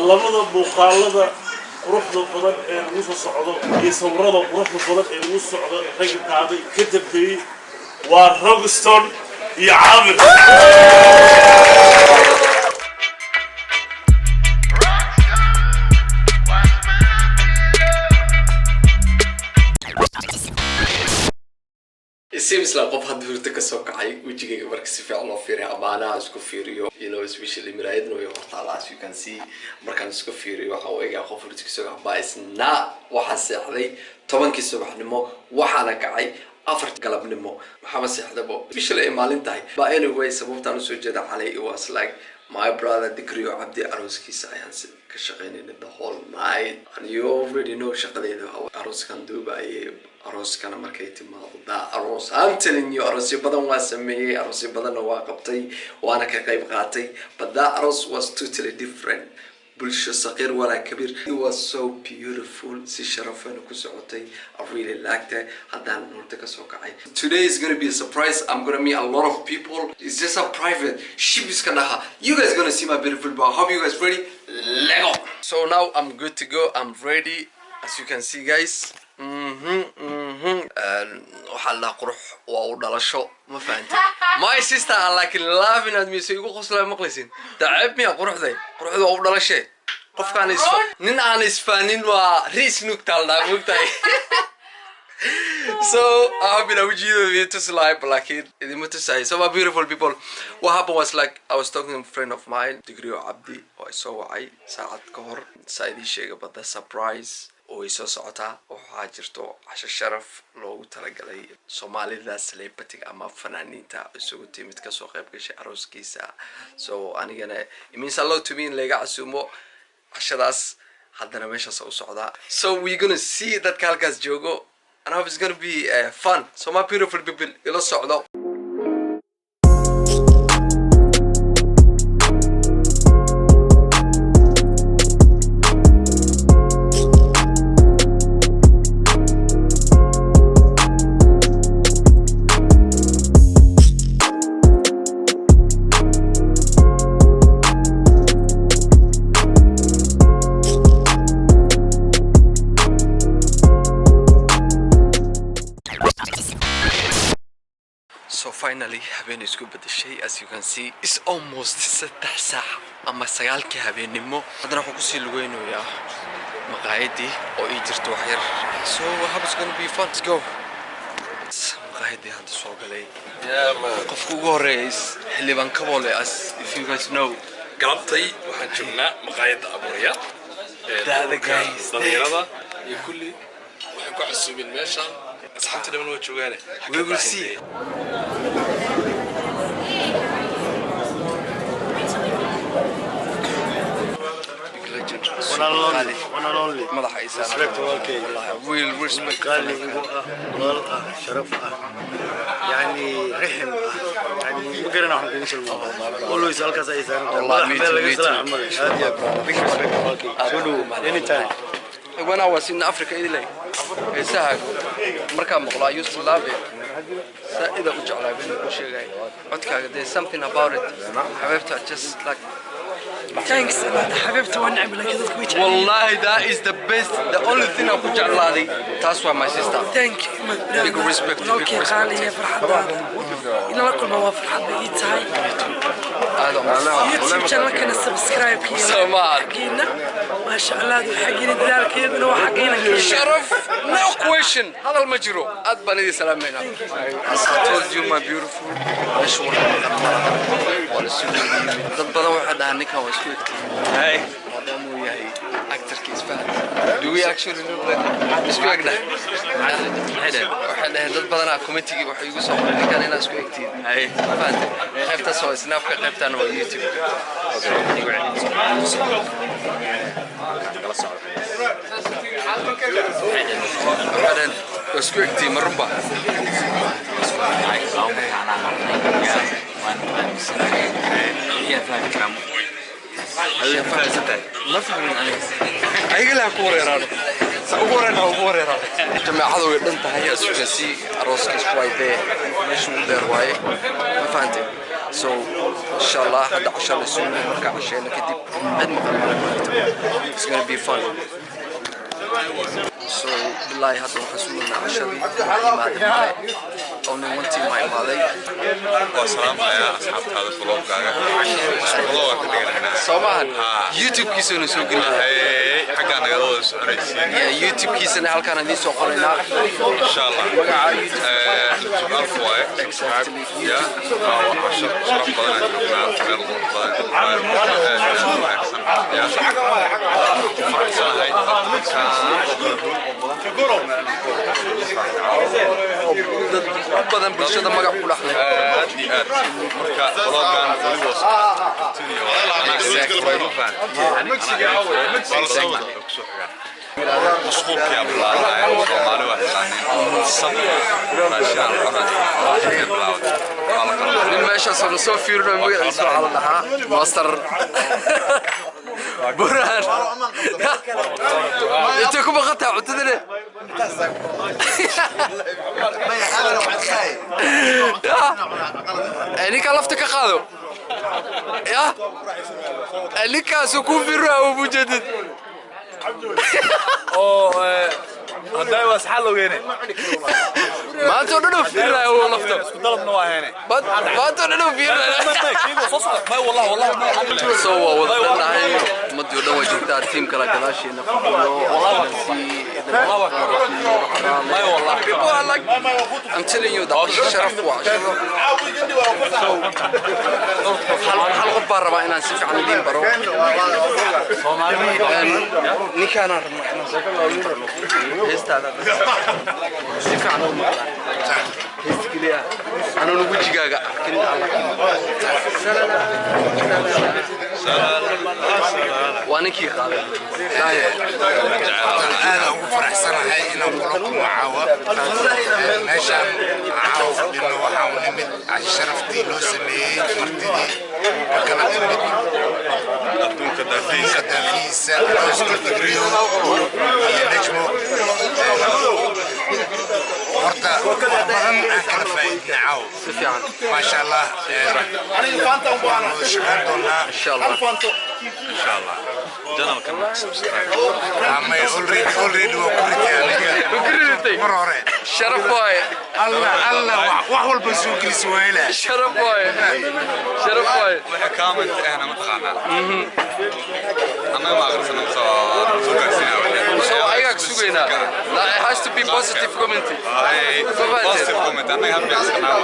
Labada muuqaalada quruxda badan ee lagu soo socdo iyo sawirada quruxda badan ee lagu socdo ragga qaaday ka dambeeyey waa Rogston iyo Caamir. It seems like qof hadda hurdo kasoo kacay wejigayga marka si fiican loo fiiriyo ama anaa isku fiiriyo, especially miraayadna way hortaala, as you can see. Markaan isku fiiriyo waxaan u egaa qof hurdo kasoo kacay, but it's not. Waxaan seexday 10-kii subaxnimo, waxaana kacay 4 galabnimo. Maxaaba seexdabo, especially ay maalin tahay. But anyway, sababtaan usoo jeeda xalay, it was like my brother Digrio Cabdi arooskiisa ayaan ka shaqeynayna the whole night, and you already know shaqadeyda arooskan duubayay. Arooskana markay timaado daa aroos, I'm telling you, aroosyo badan waa sameeyey, aroosyo badanna waa qabtay, waana ka qayb qaatay, but that aroos was totally different. Bulsho saqiir walaa kabiir, it was so beautiful. Si sharafana ku socotay. I really liked it. Haddaan hurdo kasoo kacay. Today is gonna be a surprise. I'm gonna meet a lot of people. It's just a private shibiska dhaha. You guys gonna see my beautiful boy. Hope you guys ready. Lego. So now I'm good to go. I'm ready, as you can see, guys. Waxaa la qurux waa u dhalasho, ma fahantay? My sister are like laughing at me, so igu qoslaya. Maqlaysin daceeb miya? Quruxday, quruxda waa u dhalashe. Qofkaan is nin aan isfaanin waa riis nugtaaldhaa, mogtahay? So I hope inaa wejiyadooda idin tusi lahay, laakiin idinma tusahay. So my beautiful people, what happened was like I was talking to a friend of mine, Digrio Cabdi, oo ay soo wacay saacad ka hor. Saa idiin sheega, but the surprise oo way soo socotaa. Waxaa jirto casho sharaf loogu talagalay Soomaalida celebrity ama fanaaniinta isugu timid, kasoo qayb gashay arooskiisa. So anigana it means a lot to me in layga casuumo cashadaas. Haddana meeshaas u socdaa, so we gonna see dadka halkaas joogo, and I hope it's gonna be fun. So my beautiful people, ila socdo. So finally habeen isku bedeshay. As you can see, it's almost 3 saac ama 9-kii habeennimo. Haddana waxaan kusii lugeynayaa maqaayadii oo ii jirto wax yar. So I hope it's gonna be fun. Let's go. Maqaayadii hadda soo galay. Qofka ugu horeeya is Xildhibaan Kaboole, as if you guys know. Galabtay waxaan joognaa maqaayadda Abuurya ee Dada dumarka, guys. Dhalinyarada iyo kulli waxaan ku casuumeen meeshan. Asxaabta dhaman waa joogaane. We will see. Big legend. One and only, one and only. Madaxa ay saaran. Respect walaalkay. Wallahi, real respect. Qaali igu ah, walaal ah, sharaf ah, yani rixim ah, yani ma garana waxaan kugu tilmaamo. Always halkaas ay saaran tahay. Wallahi, madax meel me laga too, me salaax too. male. Aad iyo aad big respect walaalkay. Soo dhowo anytime. When I was in Africa, idilay heesahaaga markaan maqlo, I used to love it. Saa'ida u jeclaa been ku sheegay codkaaga. There's something about it, xabeebta, just like Thanks. Xabiibta waa necbi, laakiin dadku way jecel. Wallahi, that is the best, the only thing aan ku jeclaaday taas waa, my sister. Thank you, my brother. Big respect, big Walaalkay respect. qaali iyo farxadaada inala kulma waa farxad bay ii tahay. Aad u mahadsan. YouTube channelkana subscribe iyo Soomaal. xaggiina, maasha Allah, xaggiina dadaalkeeduna waa xaggiina. Sharaf, no question, hadal ma jiro. Aad baan idin salaameynaa. As I told you, my beautiful, meesha wax maqan malahan, waa la soo yimid. Dad badan waxay dhahaan ninkan waa isku egtihiin, maadaama uu yahay actorka Isfahan. Do we actually look like isku egnahay? Waxay dhaheen dad badanaa commentigii waxay igu soo qoray ninkan inaa isku egtihiin. Ma fahantay? Qaybtaas waa Snapka, qaybtaana waa YouTube. Waxay dhaheen waa isku egtihiin, ma runba? Laba mataanaa marnay, waana aaminsanahay, yaa fahmi karaa? Ma fahmin aniga, ayaga laa ku wareeraano. Jameecadu way dhan tahay. As you can see, arooska is right there, meesha ugu dheer waaye, ma fahantay? So insha Allah hadda casha la sugnay. Marka cashayna kadib, cid maqan male kulito. It's gonna be fun. So bilaahi, hadda waxaan sugaynaa cashadii. Wax imaaday male, only one team aa imaaday. Waa salaamayaa asxaabtaada, vlogaaga vloga ka dhiganaynaa. Soo maahan? YouTube-kiisana soo gelinaa. Hey, xaggaa nagala wada soconaysiin. Yeah, YouTube-kiisana halkaan idiin soo qoraynaa. Insha Allah. Magaca YouTube? Najib Alf waaye. Exactly. Ya, waa casho sharaf badan aan joognaa, meel qurux badan, aad aad u wanaagsan. Ya, ku faraxsanahay dadkaan oo kala Dad u badan bulshada magac ku dhaxlay. Aad iyo aad. Marka vlogan weli waa socdaa, continue. Kusoo xigaa mashquulkiyaa bilaabaya. Soomaali waa taqaanin, sab raashinaa la cunaya bilaawday, waa la kala. Nin meeshaas oo soo fiirinayo, magaciisa waxaa la dhahaa Master Burhan. Intay ku maqan tahay cuntadane? Ya ninkaa lafta ka qaado, ya ninkaasu ku fiirinayo mujeedid. Hadday waa saxaa logeene. Maanta oo dhan uu fiirinayo lafta. Isku dalabna waa heene. Maanta oo dhan uu fiirinayo. Soo socda may, wallah wallah. So waa wada dhannahay, ummadii oo dhan way joogtaa, tiim kala gadaasheena fadhiyo. People are like, I'm telling you, that sharaf waa hal qof baan rabaa inaan si fiican idiin baro. Ninkaanaan rabnaa inaan si fiican idiin barno. Heestaada si fiican u maqlaan, heesta keliya anuuna wejigaaga arkin, laakiin waa ninkii qaaday. Aad ugu faraxsanahay inaan kula kulmo caawa meeshaan caawa fadhino. Waxaa u nimid sharaftii loo sameeyey martidii ka kala timid adduunka daafihiisa. Daafihiisa, qoyska Digriyo iyo Najmo. Horta wax badan aan kala faa'iidnay caawa. Si fiican. Maasha Allah, waan wada shaqayn doonaa. Insha Allah. Insha Allah channelkan marka subscribe. Amay already waa ku ritay aniga. Ku ritay? Mar hore. Sharaf waaye. Allah Allah, wax walba soo gelisi waayla. Sharaf waaye, sharaf waaye. Waxa comment ahna ma taqaanaa, annaga ma akhrisana, soo soo gaarsiinaa. So ayagaa ku sugaynaa. It has to be positive comment. Positive comment. Annaga habbi askanaa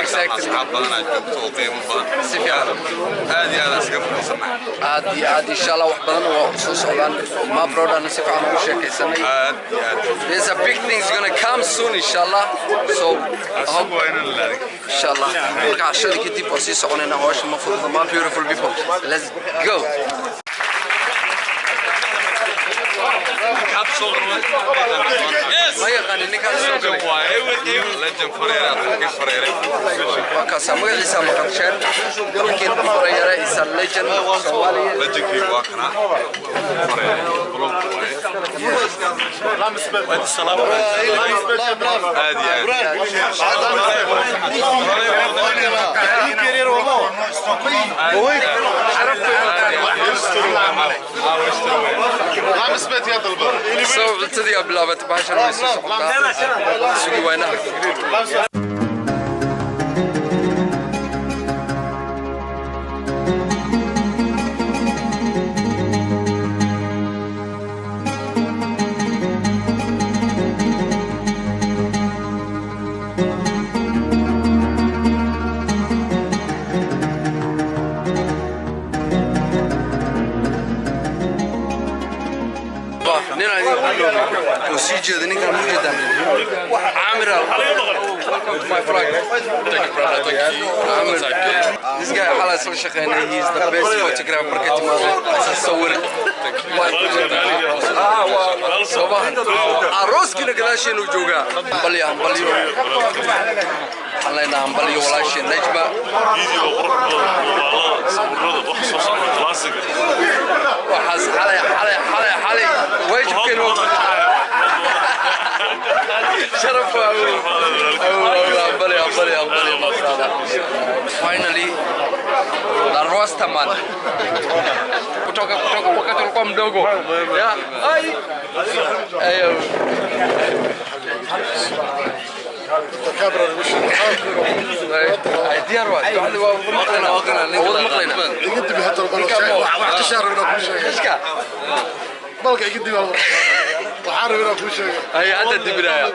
Exactly. asxaab badan aad joogto oo qiimo badan. Si fiican. Aad iyo aad aan iskaga faraxsanahay. Aad iyo aad. Insha Allah wax badan waa soo socdaan. Ma brodana si fiican ugu sheekaysanay. Aad iyo aad. There's a big things gonna come soon, inshallah. So I hope asugu waa inaan laadig. Inshallah marka cashada kadib waa sii soconaynaa. Hawsha ma fududa, ma beautiful people. Let's go. Ma yaqaanin ninkaan soo galay. Legend Fareere, Abdulhakiim Fareere. Waa kaasaa, magaciisa maqalsheen, Abdulhakiim Farayare is a legend Soomaaliya. Legendkii waa kana Fareere, blog waaye. Aad iyo aad. So cuntadii aa bilaabatay, bahashan way sii socotaa, sugi waynaha. Nin aan oo sii jeedo ninkan, ma jeedaan? Caamir, welcome to my vlog. Thank you, brother. Thank you. Caamir, this guy xalay isla shaqeynay. He is the best photographer marka timaado isa sawir. Sobahan arooskiina gadaasheenu joogaa. Hambalyo, hambalyo, waxaan leenahay hambalyo walaasheen Najma. Video qurux badan, muuqaalada, sawirada, wax soo socda classic. Waxaas xalay xalay xalay xalay waajibkeen waa sharaf. Hambalyo, hambalyo, hambalyo, my brother. Finally the Rastaman kutoka wakati ulikuwa mdogo. Yeah. Ai. Ayo. Ay, diyaar waa. Ducada waa maqlaynaa, wada maqlaynaa. Iga dibi hata wax ka shaar inaan kuu sheego. Iska. Balka iga dibi, waxaan rabaa inaan kuu sheego. Ay, hadda dibinaya.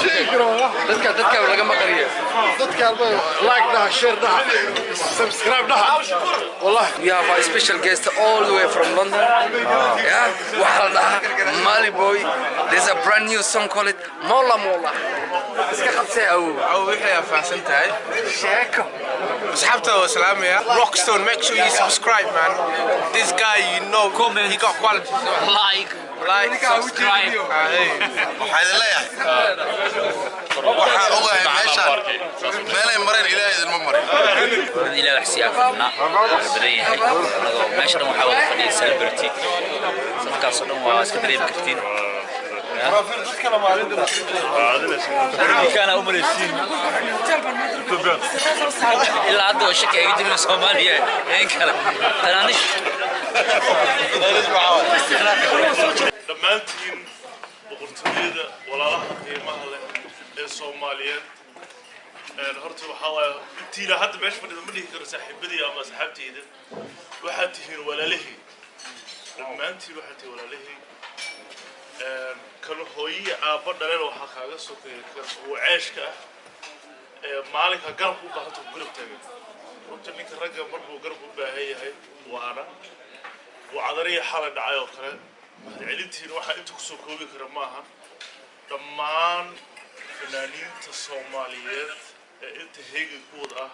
Sheegi karo. Dadka laga maqliyo. Dadka like dhaha, share dhaha, subscribe dhaha, wallahi. We have a special guest all the way from London. Yeah, waxaa la dhahaa Mali Boy. There's a brand new song called it Mola Mola. Iska qabsee awow. Aw, wixii aa fahamsan tahay. Sheeko. Asxaabta waa salaamaya. Rockstone, make sure you subscribe, man. This guy, comment, he got quality. Like, subscribe. Waxaa idin leeyahay, waxaa ogahay meeshaan meelay mareen Ilaahay idinma marin. Dad Ilaah wax siiyaa fadhnaa waa badan yahay. Anagoo meesha dhan waxaa wada fadhiya celebrity, safkaasoo dhan waa iska dareemi kartiin. Ninkaana u malaysiin ilaa hadda oo shaki iga jirin Soomaaliya in kale tanaanish. Dhammaantiin boqortooyada, walaalaha qiimaha leh ee Soomaaliyeed, horta waxaa waaye intiina hadda meesha fadhida ma dhihi karo saaxiibadii ama asxaabteyda, waxaad tihiin walaalahii. Dhammaantiin waxaad tihiin walaalahii. Kan hooyiya aabba dhaleen waxaa kaaga sokeeya kan uu ceeshka ah ee maalinka garabka u baahanta ku garab taagan. Runta ninka ragga markuu garab u baahan yahay waana wacdariya xalay dhacay oo kale. Mahadcelintiina waxaa inta kusoo koobi kara maaha. Dhammaan fanaaniinta Soomaaliyeed ee inta heega kuwad ah,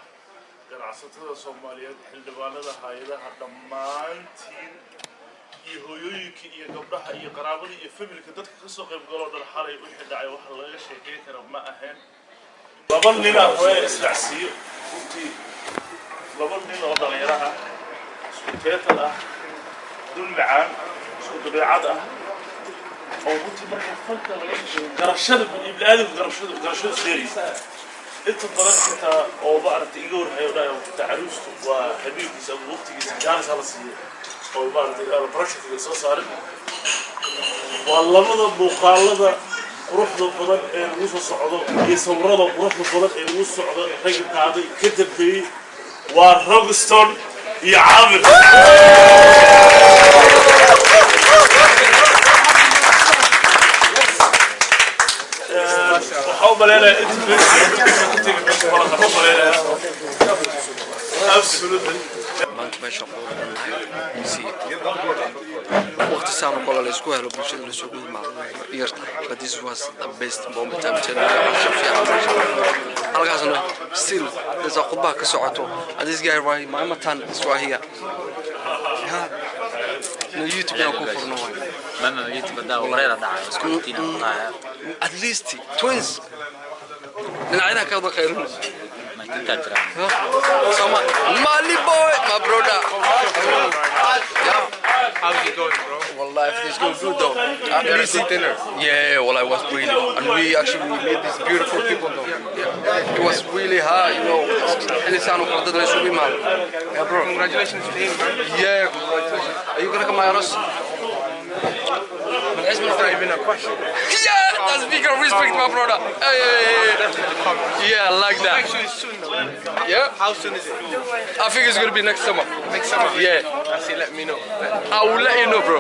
ganacsatada Soomaaliyeed, xildhibaanada, hay-adaha, dhammaantiin iyo hooyooyinka iyo gabdhaha iyo qaraabada iyo familka, dadka kasoo qayb galoo dhan, xalay wixii dhacay waxa laga sheekeyn kara ma ahayn. Laba nin aan hooya israacsiiyo runtii, laba nin oo dhalinyaro ah, isku teetal ah, dul macaan, isku dabeecad ah, oo runtii marka fanka laga shaqeeyo garashada ibni aadamka garashadu isdheeraysa inta badan, xitaa oo maaragtay iga warhayo dhayo xitaa caruustu waa habiibkiisa ama waqtigiisa jaanis hala siiyo oo maaragtay aana pressure soo saarin. Waa labada muuqaalada quruxda badan ee lagu soo socdo iyo sawirada quruxda badan ee lagu socdo ragga qaaday ka dambeeyey, waa Rockstone iyo Caamir. Waxaa u maleynayaa inta meesha ku tegay meesha malaha, waxaa u maleynayaa absolutely. Maanta meesha qurux nahay si waqti saan oo kale la isku helo, bulshada la isugu yimaado yarta, but this was the best moment. I'm telling you, casho fiican meesha halkaasna still there's a khudbaa ka socoto, and this guy right, my matan is right here. Yeah. No YouTube inaan ku furno waay. Mama, YouTube hadaa wareera dhacay isku intiina wallahi. At least twins dhinacyada ka wada khayrin. Intaa jira. Soma Mali boy, my brother. Yeah. How's it going, bro? Wallah, everything's going good though. You had a good dinner? Yeah, well, I was really, and we actually met these beautiful people though. Yeah. It was really hard. Xilli saan oo kale dad la isugu imaado. Yeah, bro. Congratulations to him, man. Yeah, congratulations. Are you gonna come my house? It's not even a question. Yeah, that's bigger respect, my brother. Hey, hey, hey. Yeah, I like that. Actually, soon though. Yeah. How soon is it? I think it's gonna be next summer. Next summer? Yeah. I see. Let me know. I will let you know, bro.